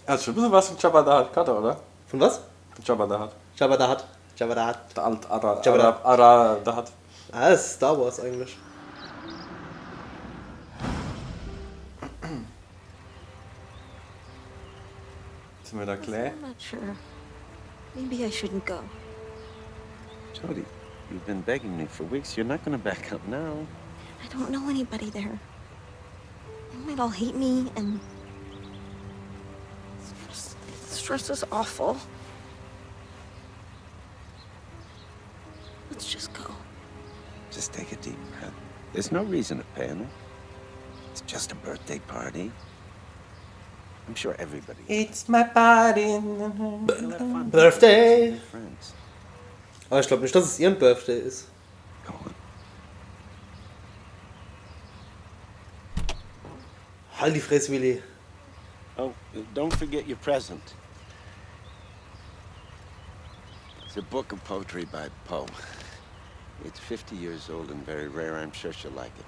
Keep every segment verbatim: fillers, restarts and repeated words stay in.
Ja, is schun e bissel was vun Jabba the Hutt, oder? Vun was? Vun Jabba the Hutt. Jabba the Hutt. Jabba the Hutt. Der alt, Ara, Jabba the Ara, Ara the Hutt. Ah, is Star Wars eigentlich. Sin mer do klää? I'm not sure. Maybe I shouldn't go. Jodie, you've been begging me for weeks. You're not gonna back out now. I don't know anybody there. They might all hate me and stress, stress is awful. Let's just go. Just take a deep breath. There's no reason to panic. It's just a birthday party. I'm sure everybody. It's my party. You'll have fun. Birthday. With your friends. Aber ich glaab net, dass es ihr Birthday is. Come on. Halt die Fress, Willi. Oh, don't forget your present. It's a book of poetry by Poe. It's fifty years old and very rare. I'm sure she'll like it.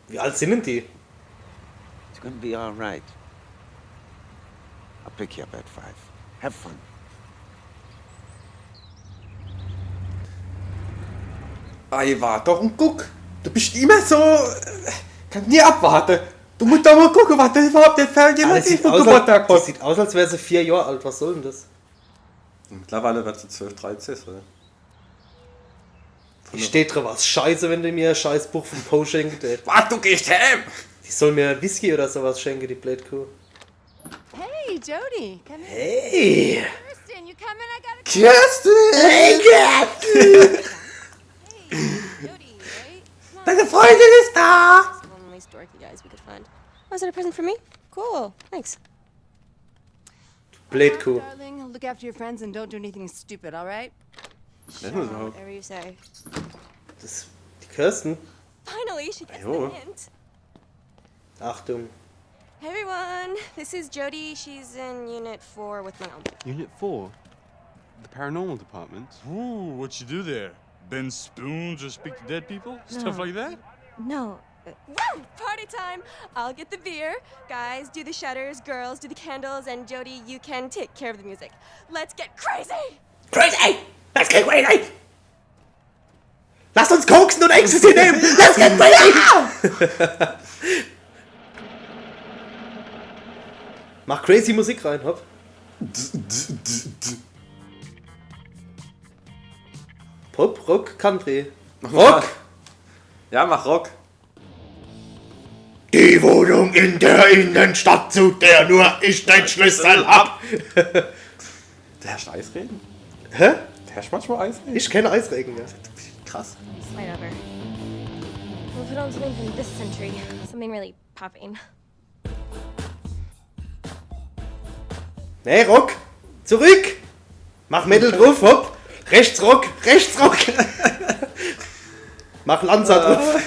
Wie alt sin dann die? It's gonna be all right. I'll pick you up at five. Have fun. Ei, wart doch un guck. Du bisch immer so. Kann nie abwarte. Du musch doch mol gucke, was do iwwerhaupt fer Ferien Ah, das sieht aus, als, das sieht aus, als wär se vier Johr alt. Was soll dann das? Mittlerweile werd se zwölf, dreizeh, oder? Ich steh drüber. Scheiße, wenn die mir e Scheißbuch vum Poe schenke dät. Was, du gehsch heem? Die soll mir Whisky oder so was schenke, die Bleedkuh. Hey, Jodie, come in. Hey! Kirsten, you coming? I gotta Kirsten! Hey, Kirsten! Hey, Jodie, right? Come on. Deine Freundin is do! One of the least dorky guys we could find. Oh, is that a present for me? Cool, thanks. Bleedkuh. Darling, look after your friends and don't do anything stupid, all right? Sure, whatever you say. Das, die Kirsten. Finally, she gets the hint. Achtung. Hey everyone, this is Jodie. She's in Unit four with my uncle. Unit four? The paranormal department? Ooh, what you do there? Bend spoons or speak to dead people? Stuff like that? No. Woo! Party time! I'll get the beer. Guys, do the shutters. Girls, do the candles. And Jodie, you can take care of the music. Let's get crazy! Crazy! Let's get crazy! Lasst uns Koksen und Ecstasy nehmen! Let's get crazy! Mach crazy Musik rein, hopp. Pop, Rock, Country. Rock! Ja, mach Rock. Die Wohnung in der Innenstadt, zu der nur ich den Schlüssel hab. Der herrscht Eisregen? Hä? Der herrscht manchmal Eisregen? Ich kenn Eisregen, ja. Krass. Slide over. We'll put on something from this century. Something really popping. Nee, Rock! Zurück! Mach Metal drauf, hopp! Rechts Rock! Rechts Rock! Mach Lanza drauf!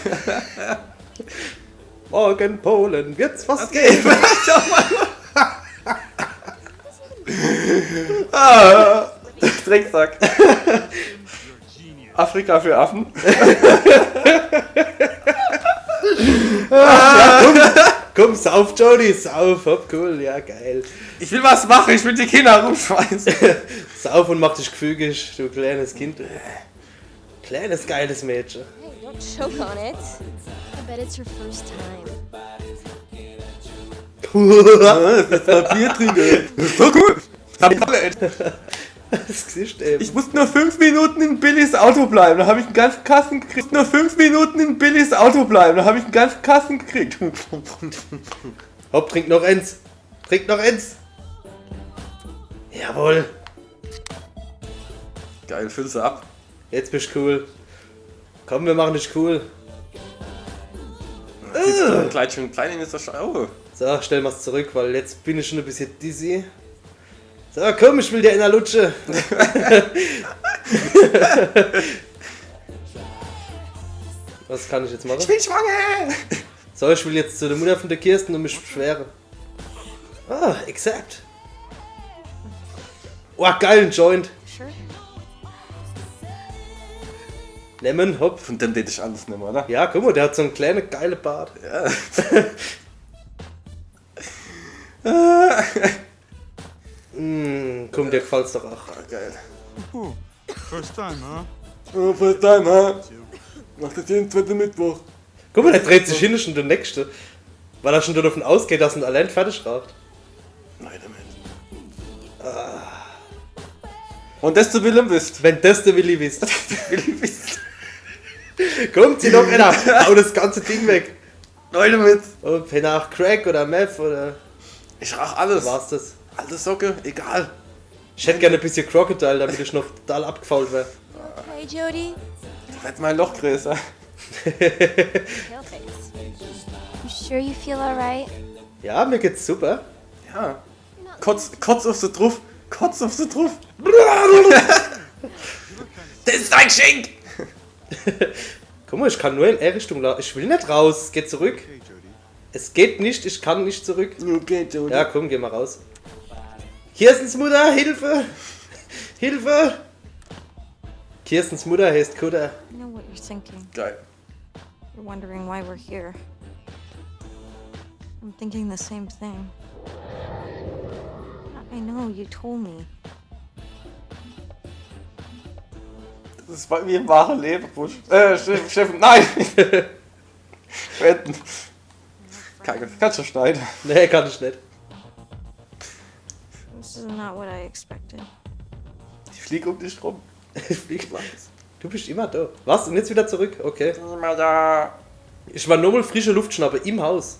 Morgen Polen wird's was geben! Ah, Drecksack! Afrika für Affen. Ja, komm, komm, sauf, Jodie, sauf, hopp, cool, ja, geil. Ich will was machen, ich will die Kinder rumschmeißen. Sauf und mach dich gefügig, du kleines Kind. Kleines, geiles Mädchen. Hey, don't choke on it. I bet it's your first time. Das ist ein Bier trinken. Das ist so cool. Das Gesicht, ey. Ich musste nur fünf Minuten in Billys Auto bleiben, dann hab ich den ganzen Kasten gekriegt. Nur fünf Minuten in Billys Auto bleiben, dann hab ich den ganzen Kasten gekriegt. Hopp, trink noch eins. Trink noch eins. Jawohl. Geil, füllst du ab. Jetzt bist du cool. Komm, wir machen dich cool. Jetzt ist doch gleich schon klein in der Sch-, oh. So, stell mal's zurück, weil jetzt bin ich schon ein bisschen dizzy. So, komm, ich will dir einer lutsche. Was kann ich jetzt machen? Ich bin schwanger! So, ich will jetzt zu der Mutter von der Kirsten und mich beschweren. Ah, accept. Oh, geilen Joint. Sure. Nemmen, hopp. Von dem tät ich alles nehmen, oder? Ja, guck mal, der hat so einen kleinen, geilen Bart. Ja. Komm, dir gefällt's doch ach. Ah, geil. Ooh, first time, huh? Oh, first time, ha? Macht das jeden zweiten Mittwoch. Guck mol, der dreht sich hin, is schun der Nächste. Weil er schun dodevun ausgeht, dass en allee fertig raucht. Nein, damit. Und das du Willem bist. Wenn das der Willi wisst. Willi bist. Komm, zieh doch, Alter. Hau das ganze Ding weg. Nein, damit. Und penn ach Crack oder Meth oder Ich rauch alles. War's das? Alte Socke, egal. Ich hätt gern e bissje Crocodile, damit ich noch total abgefault wär. Hey, Jody. Da wird mein Loch größer. Pale face. You sure you feel alright? Ja, mir geht's super. Ja. Kotz, kotz uff se druff. Kotz uff se druff. Das is dein Geschenk. Guck mol, ich kann nur in e Richtung laufe. Ich will net raus. Geh zurück. Okay, Jody. Es geht net, ich kann net zurück. Okay, Jody. Ja, komm, geh mol raus. Kirstens Mutter, Hilfe! Hilfe! Kirstens Mutter heißt Kutter. I know what you're thinking. Geil. You're wondering why we're here. I'm thinking the same thing. I know, you told me. Das is wie im wahren Leben, Busch. Äh, Chef, Chef, nein! Wetten. Kacke, kannst du schneiden. Nee, kann ich net. This is not what I expected. Ich flieg um dich rum. Ich flieg. Du bist immer da. Was? Und jetzt wieder zurück? Okay. Immer da. Ich war nur mol frische Luft schnappe im Haus.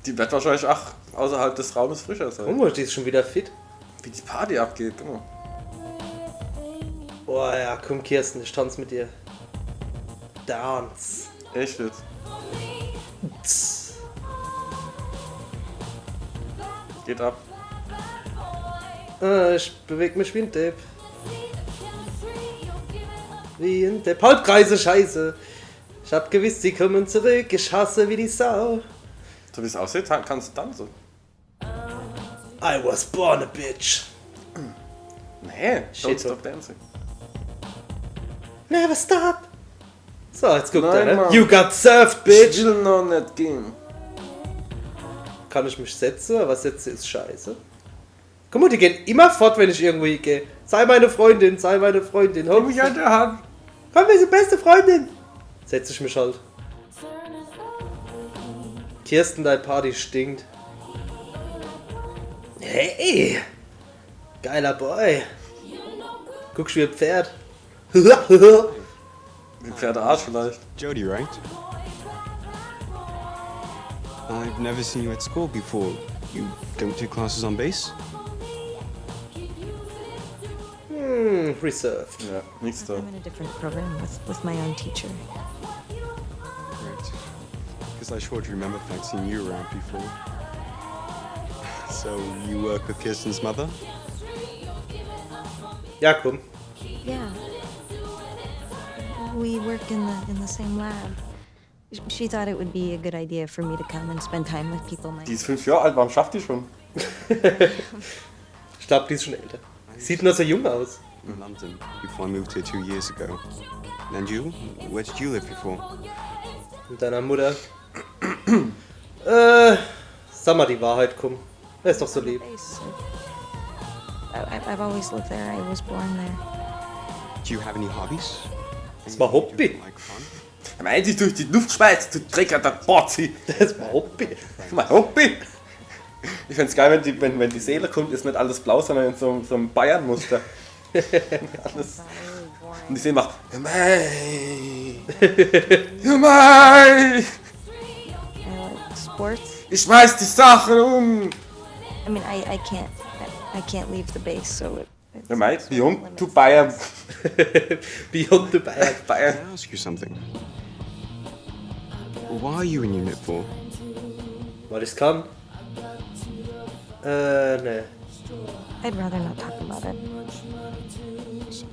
Die wird wahrscheinlich ach außerhalb des Raumes frischer sein. Guck mol, die is schun wieder fit. Wie die Party abgeht, guck mol. Boah, ja, komm, Kirsten, ich tanz mit dir. Dance. Echt jetzt? Geht ab. Äh, ich beweg mich wie en Depp. Wie en Depp. Halbkreise, scheiße. Ich hab gewisst, sie kommen zurück. Ich hasse wie die Sau. So wie es aussieht, tan- kannst du tanzen. I was born a bitch. Nee, Shit. Don't Stop Dancing. Never stop. So, jetzt guckt Nein, er, ne? Mann. You got served, Ich bitch. Will noch net gehen. Kann ich mich setzen? Was setze is scheiße. Guck mol, die gehen immer fort, wenn ich irgendwo hingeh. Sei meine Freundin, sei meine Freundin. Hopp. Nimm mich an der Hand. Komm, wir sind beste Freundin. Setz ich mich halt. Kirsten, dein Party stinkt. Hey! Geiler Boy. Guckst wie e Pferd. Wie Pferdearsch vielleicht. Jody, right? I've never seen you at school before. You don't take classes on bass? Hm, reserved. Ja, nix da. I'm in a different program with, with my own teacher. Great. Because I sure do remember fancying you around before. So, you work with Kirsten's mother? Ja, komm. Yeah. We work in the in the same lab. Sh- She thought it would be a good idea for me to come and spend time with people my Die is fünf Jahre alt, warum schafft die schon? Ich glaub, die is schon älter. Sieht nur so jung aus. In London, before I moved here two years ago. And you? Where did you live before? Mit deiner Mutter. Äh, sag mal die Wahrheit, komm. Er is doch so lieb. Base. I, I- I've always lived there. I was born there. Do you have any hobbies? Das war Hobby. Like fun? Wenn ich dich durch die Luft schmeiß, du Dreck, der Botzi. Das war Hobby. Mein Hobby. Ich find's geil, wenn die, wenn, wenn die Seele kommt, is net alles blau, sondern in so, so einem Bayern-Muster. Alles. Und die Seele macht: Hör mei. Hör mei. I like sports. Ich schmeiß die Sachen um. I mean, I, I can't I, I can't leave the base, so it, it's Hör mei, sort of Beyond limits. To Bayern. Beyond the Bad. Bayern. Can I ask you something? Why are you in Unit four? Weil ich's kann. Äh, ne. I'd rather not talk about it.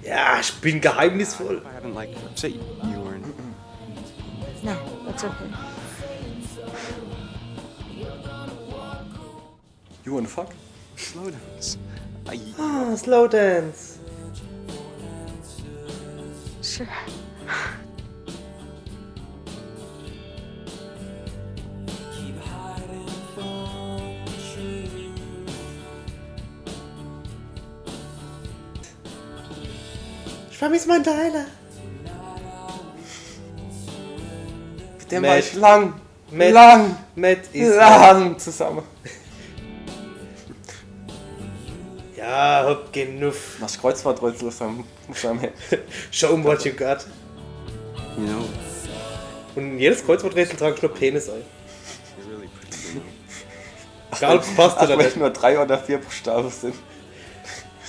Ja, ich bin geheimnisvoll. I haven't, like, upset you or anything. No, that's okay. You wanna fuck? Slow dance. I, Ah, Slow Dance. Sure. Promise mein Tyler. Mit dem war ich lang, Matt, lang, Matt is lang zusammen. Ja, hopp, genuff. Mach Kreuzworträtsel aus seinem, aus seinem Head. Show 'em what you got. You know, Und jedes Kreuzworträtsel trage ich nur Penis ein. you're really pretty, you know. Egal, ob's passt Ach, oder wenn nicht. Nur drei oder vier Buchstaben sind.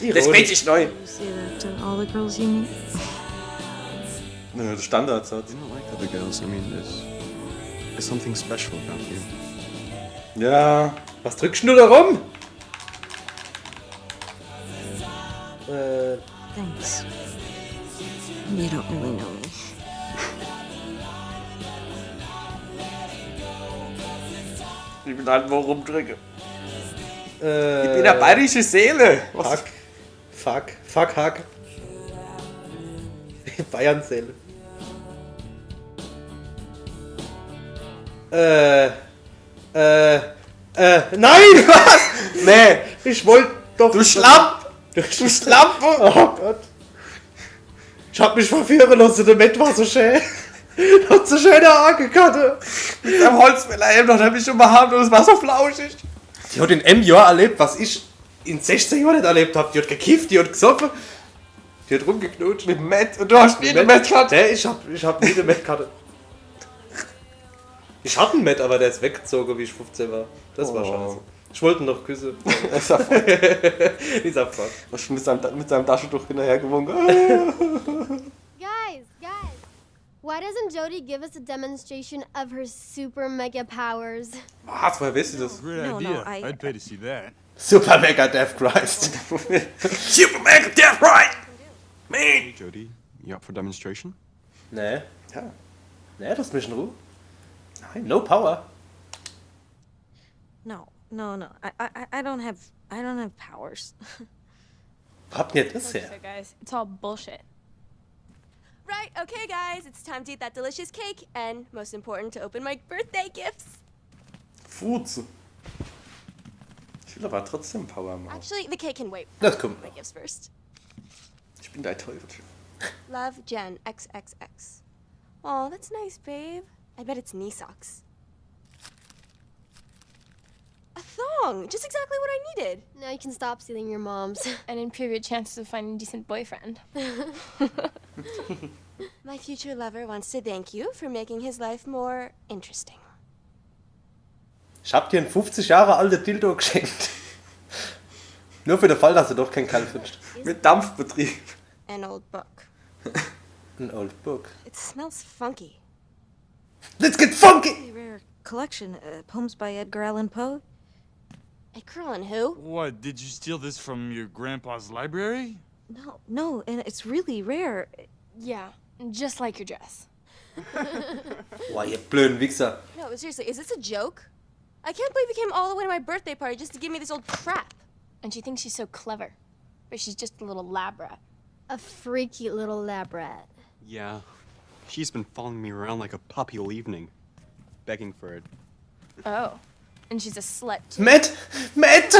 Ironisch. Neu. You say that to all the girls you meet? Nö, der Standardsatz. I don't like other girls. I mean, there's, there's something special about you. Ja. Was drückst du da rum? Äh, Thanks. You don't really know me. Ich bin halt, wo rumdrücke. äh, Ich bin eine bayerische Seele. Was? Fuck. Fuck. Fuck, Hack. Bayern-Seele. Äh. Äh. Äh. Nein! Was? Nee. Ich wollt doch. Du Schlapp! Du Du Schlapp! Oh Gott. Ich hab mich verführen lassen, der Matt war so schön. Hat so schöne Haare gehabt. Am Holzfäller eben noch, hab ich schon mal haben und es war so flauschig. Die hat in einem Jahr erlebt, was ich in sechzehn Jahren nicht erlebt hab. Die hat gekifft, die hat gesoffen, die hat rumgeknutscht. Mit Matt. Und du hast nie eine Matt gehabt. Nee, ich hab, ich hab nie eine Matt gehabt. Ich hatte einen Matt, aber der ist weggezogen, wie ich fünfzehn war. Das war Oh. Scheiße. Ich wollte ihn noch küssen. Ist er fort. Dieser Fuck. Hast du mit seinem, mit seinem Taschentuch hinterhergewunken? Guys, guys. Why doesn't Jody give us a demonstration of her super mega powers? Was? Woher weißt du das? Great No, idea. No, I- I'd pay to see that. Super Mega Death Christ. Super Mega Death Right! Man! Hey, Jody, you up for demonstration? Nee. Ja. Nee, lass mich in Ruhe. Nein, no power. No, no, no. I, I, I don't have, I don't have powers. Habt ihr das her? So, guys, it's all bullshit. Right, okay, guys, it's time to eat that delicious cake and, most important, to open my birthday gifts. Furze. Ich will aber trotzdem Power machen. Actually, the cake can wait. Das kommt My noch. Gifts first. Ich bin dein Teufel. Love, Jen, X X X. Aw, that's nice, babe. I bet it's knee socks. A thong! Just exactly what I needed! Now you can stop stealing your mom's. And improve your chances of finding a decent boyfriend. My future lover wants to thank you for making his life more interesting. Ich hab dir einen fünfzig Jahre alten Dildo geschenkt. Nur für den Fall, dass du doch keinen Kerl findest. Mit Dampfbetrieb. An old book. An old book. It smells funky. Let's get funky! Really rare collection, uh, poems by Edgar Allan Poe. Edgar Allan who? What, did you steal this from your grandpa's library? No, no, and it's really rare. Yeah, just like your dress. Boah, ihr blöden Wichser. No, seriously, is this a joke? I can't believe you came all the way to my birthday party just to give me this old crap. And she thinks she's so clever, but she's just a little lab rat. A freaky little lab rat. Yeah. She's been following me around like a puppy all evening, begging for it. Oh, and she's a slut too. Matt! Matt!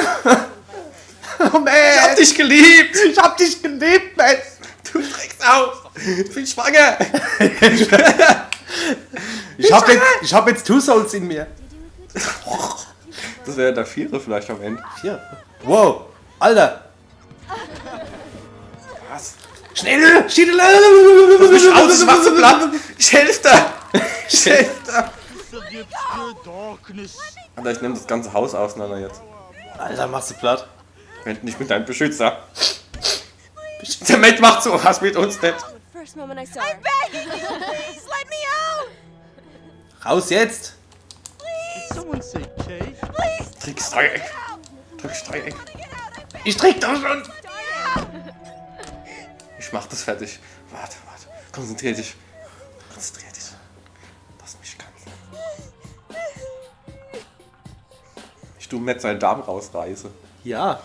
Oh, Matt! Ich hab dich geliebt! Ich hab dich geliebt, Matt! Du Drecksau! Ich bin schwanger! Ich hab jetzt, ich hab jetzt Two Souls in mir. Das wäre der Viere vielleicht am Ende. Hier. Wow, Alter! Was? Schnell! Schiedele! Lass mich raus, ich mach so platt! Ich helf dir! Ich helf dir! Of the obscure darkness. Alter, ich nehm das ganze Haus auseinander jetzt. Alter, machst du platt. Wenn nicht mit deinem Beschützer. Der Matt macht so was mit uns nicht. First moment I saw her. I'm begging you, please let me out! Raus jetzt! Did someone say cake? Drück Dreieck. Drück Dreieck. Ich drück doch schon! Ich mach das fertig. Warte, warte. Konzentrier dich. Konzentrier dich. Lass mich ganz. Ich tu Matt seinen Darm rausreißen. Ja.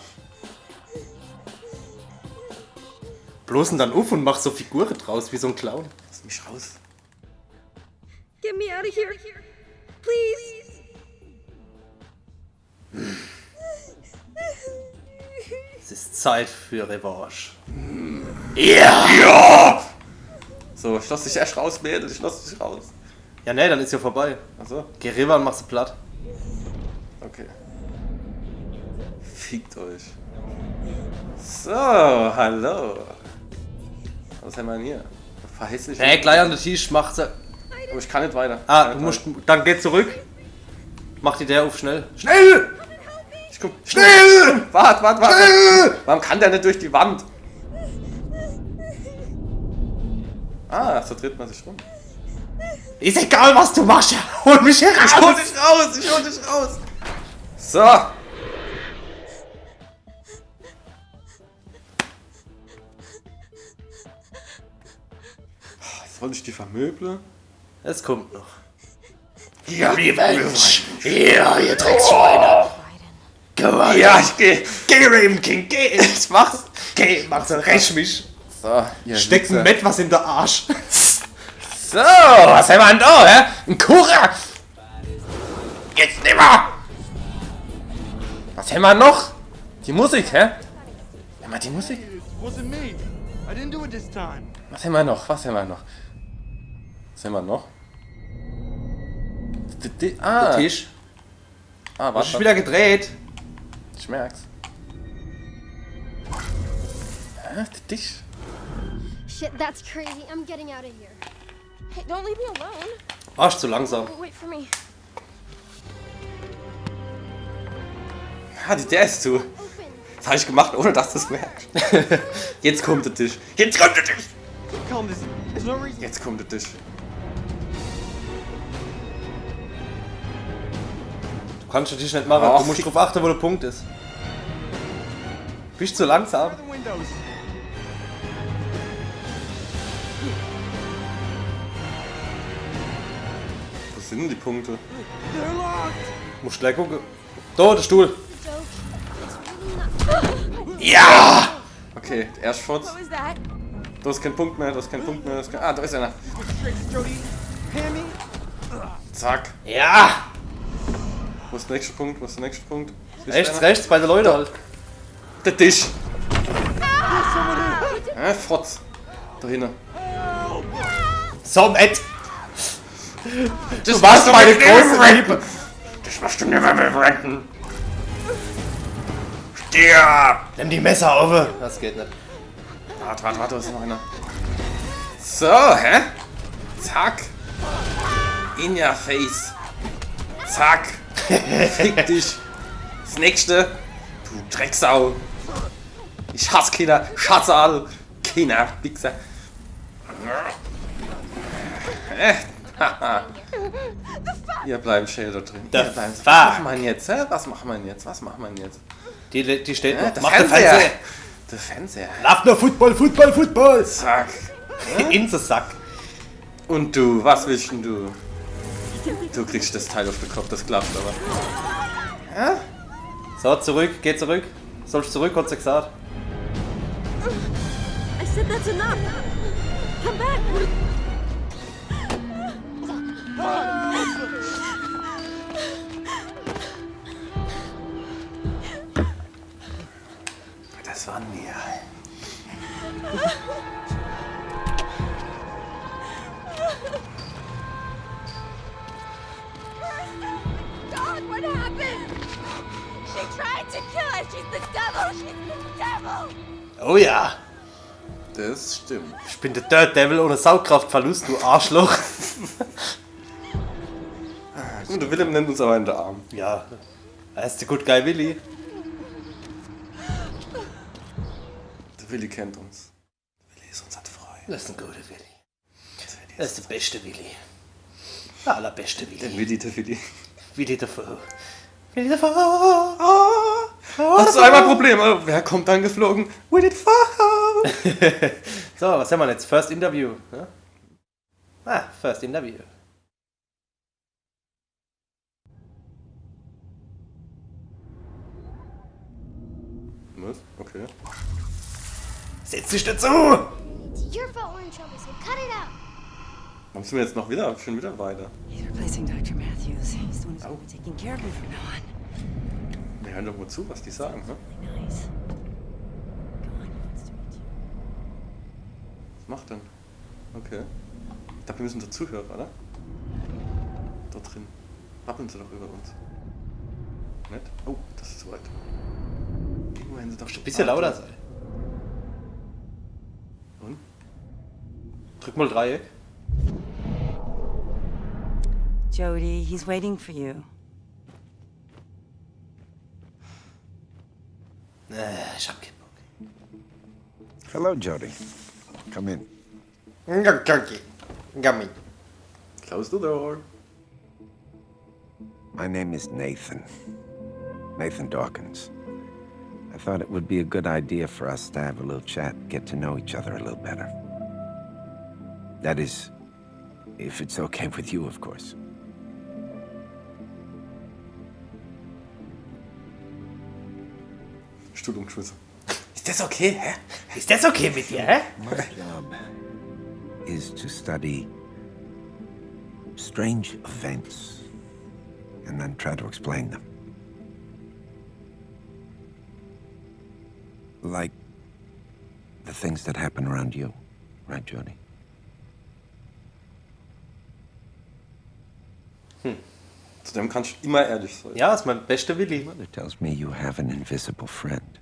Bloß ihn dann uff und mach so Figuren draus wie so ein Clown. Lass mich raus. Get me out of here. Please. Es ist Zeit für Revanche. Ja! Ja! So, ich lass dich echt raus, Mädel, ich lass dich raus. Ja, nee, dann is ja vorbei. Ach so. Geh rüber und mach se platt. Okay. Fickt euch. So, hallo. Was hämmer dann hier? Verhässlich. Hey, gleich an de Tisch, mach se. Oh, ich kann net weiter. Ah, du musst, dann geh zurück. Mach die Deer uff, schnell. Schnell! Ich komm. Schnell! Wart, wart, wart, wart. Schnell! Warum kann der net durch die Wand? Ah, so dreht mer sich rum. Is egal, was du machst. Hol mich hier raus. Ich hol dich raus, ich hol dich raus. So. Soll ich die vermöble? Es kommt noch. Ja, Revenge! Ja, ihr Drecksschweine! Go, Alter. Ja, ich geh! Geh, Raven King, geh! Ich mach's! Geh, mach's, räch mich! So, ihr Steck Wichser. Mett was in de Arsch! So, was hämmer dann do, hä? En Kuche! Jetzt nimmer! Was hämmer noch? Die Musik, hä? Hämmer die Musik? It wasn't me. I didn't do it this time. Was hämmer noch? Was hämmer noch? Was hämmer noch? D d ah. De Tisch. Ah, wart. Hab ich wieder gedreht. Ich merk's. Hä? De Tisch? Shit, that's crazy. I'm getting out of here. Hey, don't leave me alone. Warst zu langsam. Wait for me. Ah, die Deer is zu. Open. Das hab ich gemacht, ohne dass du's merkst. Jetzt kommt de Tisch. Jetzt kommt de Tisch. Keep calm, there's, there's no reason. Jetzt kommt de Tisch. Du kannst de Tisch net mache. Ach, du musst fick- druff achte, wo de Punkt is. Bist zu langsam. Where are the windows? Wo sind denn die Punkte? They're locked! Musst gleich gucke. Do, de Stuhl. Ja! Okay, erscht Schutz. What was that? Du hast keinen Punkt mehr, du hast keinen Punkt mehr. Du hast kein... Ah, da ist einer. Tricks, Jody. Hear me? Zack. Ja! Wo ist der nächste Punkt? Wo ist der nächste Punkt? Ist rechts, einer? Rechts, bei de Leute halt. Der Tisch. Hä, Fotz. Da hinten. So, Matt. Du warst meine große Liebe. Das machst du nimmer mehr retten. Stirb! Nimm die Messer, Ove. Das geht nicht. Warte, warte, warte, da ist noch einer. So, hä? Zack. In your face. Zack. Fick dich. Das nächste. Du Drecksau. Ich hasse Kinder. Ich hasse alle. Kinder. Wichser. Äh, haha. Ihr bleibt schön da drin. The fuck? Was machen wir jetzt, hä? Was machen wir jetzt? Was machen wir jetzt? Die, die steht noch. Mach den Fernseher. Der Fernseher. Lauf nur Football, Football, Football! Zack. In den Sack. Und du, was willst denn du? Du kriegst das Teil auf den Kopf, das klappt aber. Ja? So, zurück, geh zurück. Sollst zurück, hat sie gesagt. I said that's enough. Come back. Das waren wir. God, what happened? She tried to kill us. She's the devil. She's the devil. Oh ja. Das stimmt. Ich bin der Daredevil ohne Saugkraftverlust, du Arschloch. Und der Willem nimmt uns aber in den Arm. Ja. Er ist der Good Guy Willi. Der Willi kennt uns. Willi ist unser Freund. Das ist ein guter Willi. Das ist der beste Willi. Der allerbeste Willi. Der Willi, der Willi. Willi Dafoe. Willi Dafoe. Ah, hast du einmal Probleme? Wer kommt angeflogen? Willi Dafoe. So, was haben wir jetzt? First Interview. Ne? Ah, First Interview. Was? Okay. Setz dich dazu! It's your fault we're in trouble, so cut it out! Warum sind wir jetzt noch wieder, schon wieder weiter? He's replacing Doktor Matthews. He's the one who's gonna be taking care of me from now on. Wir hören doch mal zu, was die sagen, ne? Really nice. Come on, he wants to meet you. Macht dann. Okay. Ich glaab, mir misse do zuhöre, oder? Dort drin. Babbeln se doch über uns. Net? Oh, das is zu weit. Irgendwo hän se doch. Bissche lauter sei. Und? Drück mol Dreieck. Jodie, he's waiting for you. Äh, ich hab kein Bock. Hello, Jodie. Come in. Okay, come in. Close the door. My name is Nathan. Nathan Dawkins. I thought it would be a good idea for us to have a little chat, get to know each other a little better. That is, if it's okay with you, of course. Stuhl umgeschmissen. Is das okay, hä? Is das okay mit dir, hä? My job is to study strange events and then try to explain them. Like the things that happen around you, right, Jodie? Zu dem kannst du immer ehrlich sein. Ja, is mein bester Willi. Mother tells me you have an invisible friend.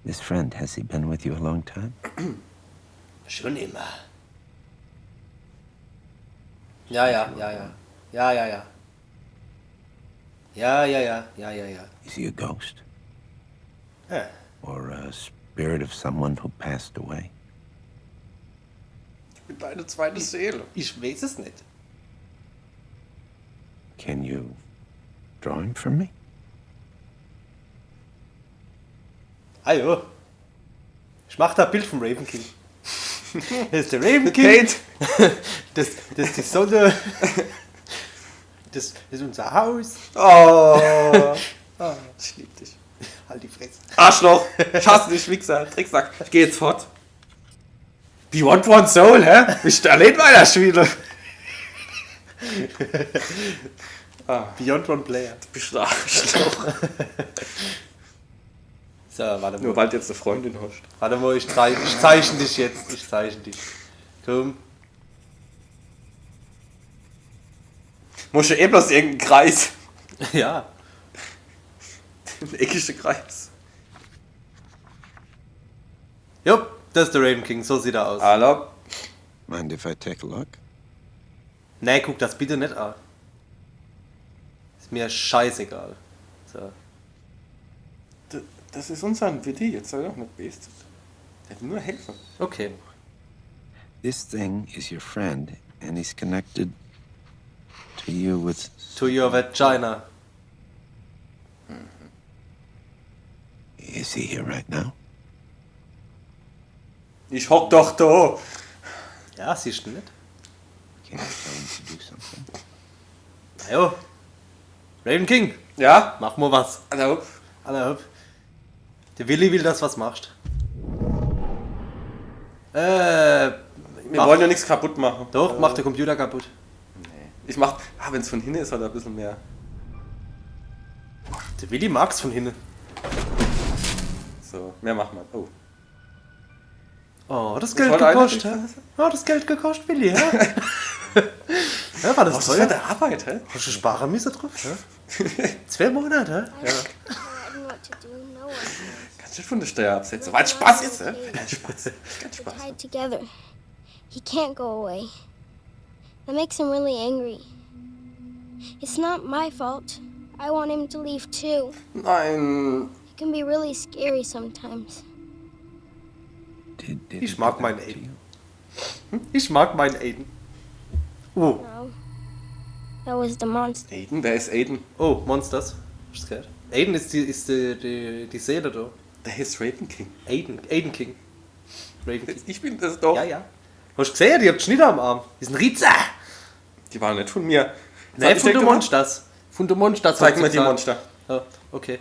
This friend, has he been with you a long time? Schon immer. Ja, ja, ja, ja. Ja, ja, ja. Ja, ja, ja, ja, ja, ja. Is he a ghost? Ja. Or a spirit of someone who passed away? Mit deiner zweiten Seele. Ich weiß es net. Can you draw him for me? Ah jo. Ich mach do e Bild vom Raven King. Das is der Raven King. Kate! Das, das is die Sonne. Das is unser Haus. Oh! Ich lieb dich. Halt die Fresse. Arschloch! Ich hasse dich, Wichser, Drecksack. Ich geh jetzt fort. Beyond One Soul, hä? Bist du allein bei der Schwede? Beyond One Player. Bist du ein Arschloch. So, warte Nur mal. weil du jetzt eine Freundin hast. Warte mal, ich, zei ich zeichne dich jetzt. Ich zeichne dich. Komm. Musst du eh bloß irgendeinen Kreis. Ja. Einen eckischen Kreis. Jupp, das is der Raven King. So sieht er aus. Hallo. Mind if I take a look? Nee, guck das bitte net an. Is mir scheißegal. So. D- Das ist unser Willi, jetzt sei doch nicht böse. Der will nur helfen. Okay. This thing is your friend, and he's connected to you with. To your vagina. Is he here right now? Ich hock doch da. Ja, siehst du net? Can you tell him to do something? Na jo. Raven King, Ja? mach mal was. Hallo. Alla hopp. Der Willi will, dass was machst. Äh, Wir wollen ja nichts kaputt machen. Doch, mach den Computer kaputt. Ich mach, ah, wenn's von hinten ist, hat er ein bisschen mehr. Der Willi mag's von hinten. So, mehr machen wir. Oh. Oh, hat das Ich Geld wollte eigentlich gekostet, hä? nicht Hat das Geld gekostet, Willi, hä? Ja, war das Was ist für teuer? der Arbeit, hä? Hast du sparen müssen drauf, hä? Zwei Monate, hä? I don't know what to do. No one knows. Kannst du von der Steuer absetzen? Weil Spaß ist, hä? Kein Spaß. Kein We're Spaß. Tied together. He can't go away. That makes him really angry. It's not my fault. I want him to leave too. Nein. He can be really scary sometimes. Did, did Ich he mag do meinen that to Aiden. You? Ich mag meinen Aiden. Oh, No. That was the monster. Aiden? Wer ist Aiden? Oh, Monsters. Hast du's gehört? Aiden ist die, ist die, die, die Seele da. Der heißt Raven King. Aiden, Aiden King. Raven King. Ich bin das doch. Ja, ja. Hast du gesehen, die hat Schnitte am Arm. Die sind Rizza. Die waren nicht von mir. Nee, Hab ich von nicht den gemacht. Monsters. Von den Monsters. Zeig hat sie mir die gesagt. Monster. Ja, okay.